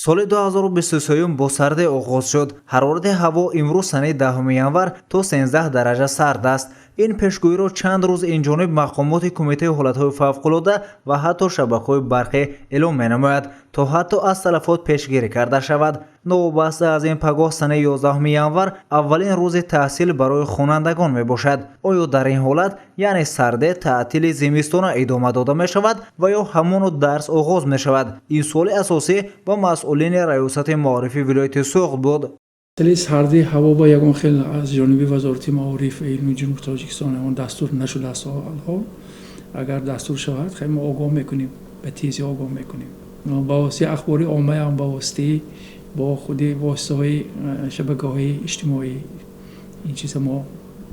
Соли 2023 бо сардӣ оғоз шуд. Ҳарорати ҳаво имрӯз, санаи 10 январ, то 13 дараҷа сард аст. Ин пешгӯиро чанд рӯз инҷониб мақомоти Кумитаи ҳолатҳои фавқулода ва ҳатто шабакаҳои барқӣ эълом менамояд, то ҳатто аз талафот пешгирӣ карда шавад. Новобаста аз ин, пагоҳ, санаи 11 январ, аввалин рӯзи таҳсил барои хонандагон мебошад. Оё дар ин ҳолат, яъне сарде, таътили зимистона идома дода мешавад ва ё ҳамоно дарс оғоз мешавад? Ин суоли асосӣ ба масъулини Раёсати маорифи вилояти Суғд буд. Масъалаи сардии ҳаво ба ягон хел аз ҷониби Вазорати маориф ва илми Ҷумҳури Тоҷикистон ягон дастур нашудааст ҳол. Агар дастур шавад, хеле мо огоҳ мекунем, ба тезӣ огоҳ мекунем, ба воситаи ахбори оммаам, ба воситаи бо худи воситаҳои шабакаҳои иҷтимоӣ ин чиза мо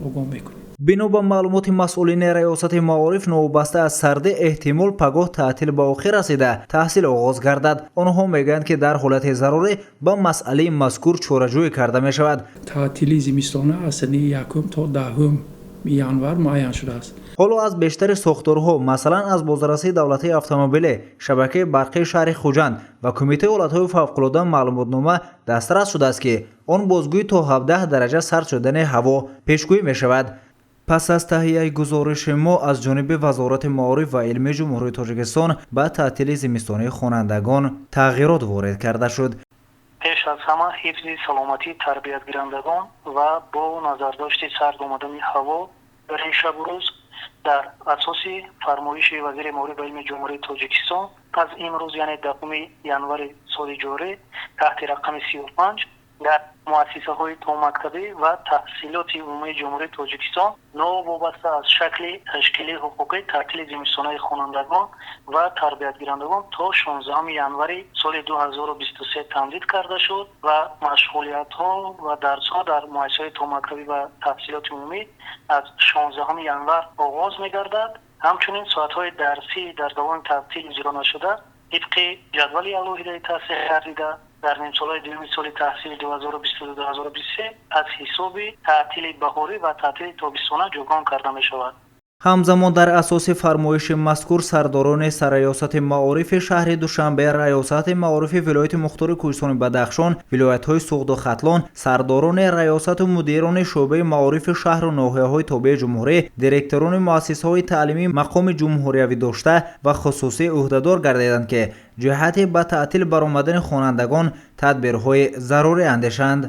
огоҳ мекунем. Бино ба маълумоти масъулини Раёсати маориф, новобаста аз сардӣ, эҳтимол пагоҳ таътил ба охир расида, таҳсил оғоз гардад. Онҳо мегӯянд, ки дар ҳолати зарурӣ ба масъалаи мазкур чораҷӯӣ карда мешавад. Таътили зимистона аз санаи 1 то 10 январ муайян шудааст. Ҳоло аз бештари сохторҳо, масалан, аз Бозрасии давлатии автомобилӣ, шабакаи барқии шаҳри Хуҷанд ва Кумитаи ҳолатҳои фавқулода маълумотнома дастрас шудааст, ки он бозгӯи то 17 дараҷа сард шудани ҳаво пешгӯӣ мешавад. Пас аз таҳияи гузориши мо аз ҷониби Вазорати маориф ва илми Ҷумҳурии Тоҷикистон ба таътили зимистонии хонандагон тағйирот ворид карда шуд. Пеш аз ҳама ҳифзи саломатии тарбиятгирандагон ва бо назардошти сард омадани ҳаво дар ин шабу рӯз, дар асоси фармоиши вазири маориф ва илми Ҷумҳурии Тоҷикистон аз имрӯз, яъне 10 январи соли ҷорӣ, таҳти рақами 35, дар муассисаҳои томактабӣ ва таҳсилоти умумии Ҷумҳурии Тоҷикистон новобаста аз шакли ташкилии ҳуқуқӣ таътили зимистонаи хонандагон ва тарбиятгирандагон то 16 январи соли 2023 тамдид карда шуд ва машғулиятҳо ва дарсҳо дар муассисаҳои томактабӣ ва таҳсилоти умумӣ аз 16 январ оғоз мегардад. Ҳамчунин, соатҳои дарсӣ дар давоми таътил иҷро нашуда тибқи ҷадвали алоҳидаи таҳсил гардида дар нимсолаи дуюми соли таҳсили 2022-2023 аз ҳисоби таътили баҳорӣ ва таътили тобистона ҷуброн карда мешавад. Ҳамзамон, дар асоси фармоиши мазкур, сардорони Сарраёсати маорифи шаҳри Душанбе, Раёсати маорифи вилояти мухтори Кӯҳистони Бадахшон, вилоятҳои Суғду Хатлон, сардорони раёсату мудирони шӯъбаи маорифи шаҳру ноҳияҳои тобеи ҷумҳурӣ, директорони муассисаҳои таълимии мақоми ҷумҳуриявӣ дошта ва хусусӣ ӯҳдадор гардиданд, ки ҷиҳати ба таътил баромадани хонандагон тадбирҳои зарурӣ андешанд.